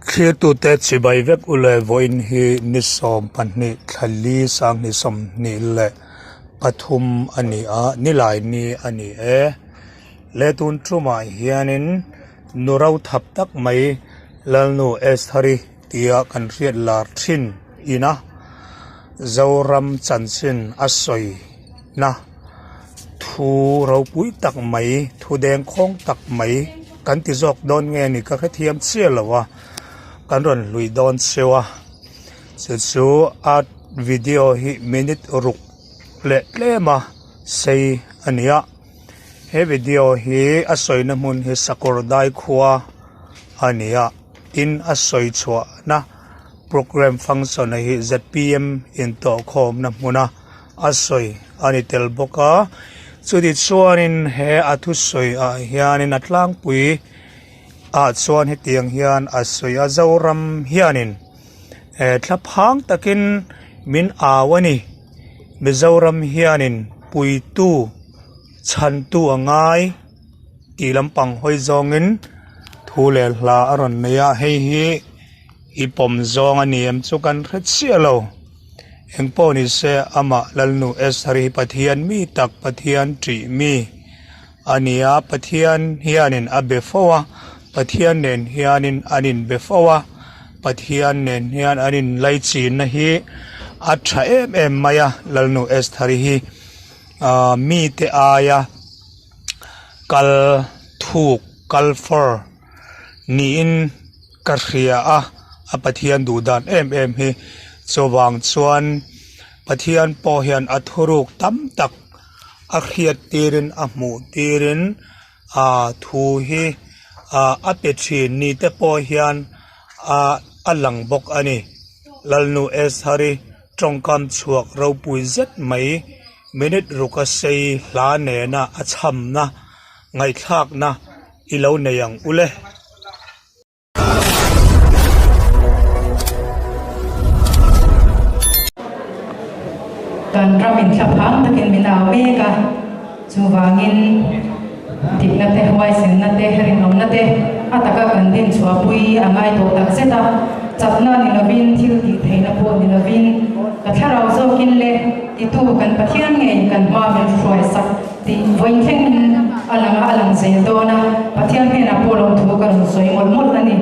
Thlirtute chibai vek u le vawiin hi ni 12 thla 2023 a ni a, nilai ni a ni e. Le tun tumah hianin nu ro thap tak mai Lalnu Estheri tia kan hriat lar thin ina Zoram chanchin a sawi na thu ropui tak mai thu dengkhawng tak mai kan ti zawk dawn nge ni ka hrethiam chiah lo a kan rawn hlui dawn cheu a chu chu a video hi minute ruk leh tlem a sei a ni a he video hi a sawina hmun hi sakawr dai khua a ni a tin a sawi chhuah na programme function hi zpm intawhkhawmna hmuna. a sawi a ni tel bawk a chuti chuanin he a thusawi ah hianin a tlangpui ah chuan hetiang hian a sawi a Zoram hianin eh thlaphang takin min au a ni Mizoram hianin puitu chhantu a ngai tih lampang hawi zawngin thu leh hla a rawn nei a hei hi i pawm zawng a ni em chu kan hre chiah lo. Engpawh ni se amah Lalnu Esther hi Pathian mi tak, Pathian ṭih mi a ni a, Pathian hianin a be fo a, Pathian nen hianin an inbe fo a, Pathian nen hian an inlaichinna hi a ṭha em em mai a, Lalnu Esther hi mite aia kal thuk, kal fawr niin ka hria a, a Pathian duh dan em em hi chuvang chuan Pathian pawh hian a thuruk tam tak a hriat tirin a hmuh tirin ah thu hi ah a pe thin ni te pawh hian ah a lang bawk a ni Lalnu Estheri tawngkam chhuak ropui zet mai minute ruk a sei hla nena a chhamna ngaihthlakna i lo nei ang u le. Kan ram in thlaphang takin min au mek a, chuvangin dikna te, huaisenna te, rinawmna te a taka kan din chhuahpui a ngai tawh tak zet a, chakna ni lovin, thil tih theihna pawh ni lovin, ka thlarau zawkin le titu kan Pathian ngei kan hma min hruaisak Tih vawiin thlengin a lang a, a lang zel dawn a, Pathian hnenah pawh lawmthu ka rawn sawi mawlh mawlh a ni.